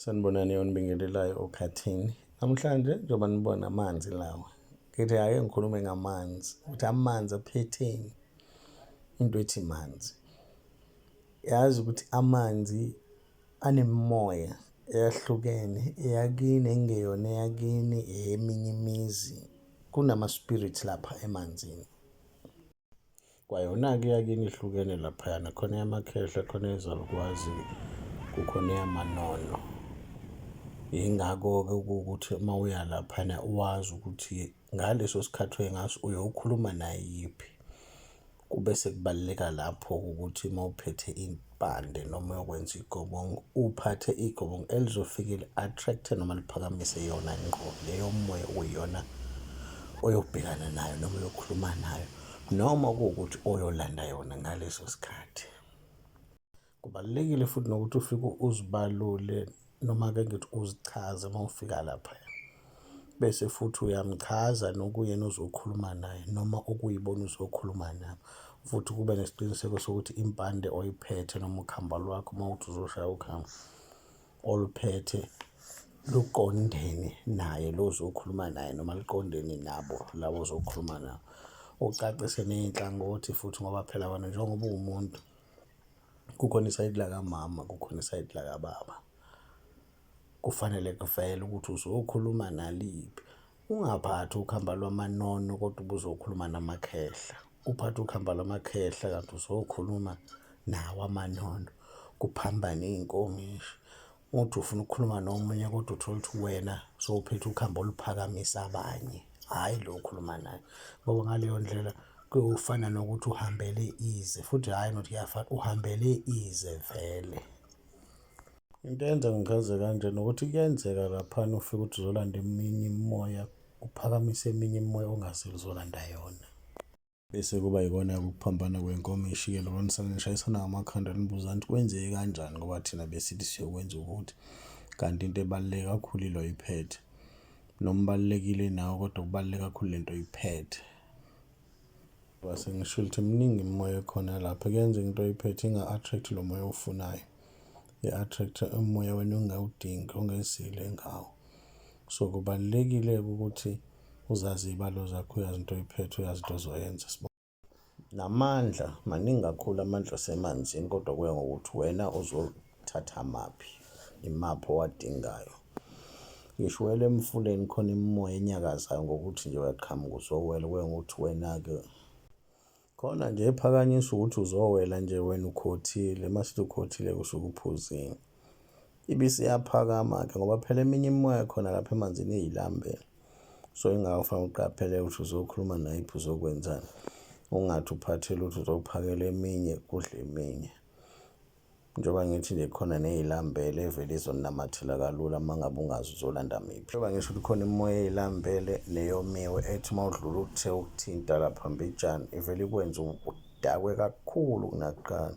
Sanibonani onibingelelayo okhathini. Namhlanje njengoba nibona amanzi lawa, ngithi ake ngikhulume ngamanzi, ukuthi amanzi aphetheni, into ethi manzi. Yazi ukuthi amanzi anemimoya eyahlukene, eyakini engeyona eyakini, eyeminye imizi. Kunama-spirit lapha emanzini. Kwayona-ke eyakini ihlukene laphayana, khona eyamakhehla, khona eyezalukwazi, kukhona eyamanono. Yingakho-ke kuwukuthi uma uya laphana wazi ukuthi ngaleso sikhathi oye ngaso uyokhuluma nayiphi. Kube sekubaluleka lapho ukuthi uma uphethe impande noma uyokwenza igobongo, uphathe igobongo elizofike li-attract-e noma liphakamise yona ngqo leyo moya okuyiyona oyobhekana nayo noma oyokhuluma nayo noma kuwukuthi oyolanda yona ngaleso sikhathi. Kubalulekile futhi nokuthi ufike uzibalule noma ke ngithi uzichaze uma ufika lapha, bese futhi uyamchaza nokuyena ozokhuluma naye noma okuyibona uzokhuluma nabo, futhi kube nesiqiniseko sokuthi impande oyiphethe noma ukhamba lwakho uma uthi uzoshaya ukhamba oluphethe luqondene naye lo ozokhuluma naye noma luqondene nabo labo ozokhuluma nabo. Ucacise ney'nhlangothi futhi ngoba phela wena njengoba uwumuntu kukhona isayidi lakamama, kukhona isayidi lakababa. Kufanele kuvele ukuthi uzokhuluma naliphi. Ungaphathi ukhamba lwamanono kodwa ubuzokhuluma namakhehla, uphathe ukhamba lwamakhehla kanti uzokhuluma nawo amanono, kuphambane iy'nkomishi. Uthi ufuna ukukhuluma nomunye kodwa uthole ukuthi wena sowuphethe ukhamba oluphakamisa abanye, hhayi lo okhuluma naye. Ngoba ngaleyo ndlela kuyofana nokuthi uhambele ize futhi hhayi nokuthi kuyafana, uhambele ize vele. Into eyenza ngichaze kanje nokuthi kuyenzeka laphana ufike uthi uzolanda eminye imimoya uphakamise eminye imimoya ongazile uzolanda yona. Bese kuba yikona-ke ukuphambana kwenkomishi-ke lokho nisale nishayisana ngamakhanda nibuzana ukuthi kwenzeke kanjani ngoba thina besithi siyokwenza ukuthi kanti into ebaluleke kakhulu ilo oyiphethe. Noma ubalulekile nawe kodwa kubaluleke kakhulu lento oyiphethe. Ngoba sengishilo ukuthi miningi imimoya ekhona lapha, kuyenzeka into oyiphethe inga-attract lo moya owufunayo, i-attract umoya wena ongawudingi, ongezile ngawo. So kubalulekile-ke ukuthi uzazi iy'balo zakho, uyazi into oyiphethe, uyazi into ozoyenza. Namandla, maningi kakhulu amandla asemanzini kodwa kuya ngokuthi wena uzothatha maphi, imaphi owadingayo. Ngisho uwela emfuleni khona imimoya enyakazayo ngokuthi nje uyaqhamuka uzowela kuye ngokuthi wena-ke khona nje ephakanyiswa ukuthi uzowela nje wena ukhothile uma sithi ukhothile kusuke uphuzile. Ibisiyaphakama-ke ngoba phela eminye imimoya khona lapha emanzini iyilambele. So ingakho kufanele uqaphele ukuthi uzokhuluma nayiphi uzokwenzani. Ungathi uphathe lutho uzophakela eminye kudle eminye. Njengoba ngithi nje khona ney'lambele evele izonamathela kalula uma ngabe ungazi uzolanda miphi. Njengoba ngisho ukuthi khona imimoya ey'lambele neyomiwe ethi uma udlula uthe ukuthinta lapha mbijana ivele ikwenze udakwe kakhulu kunakuqala.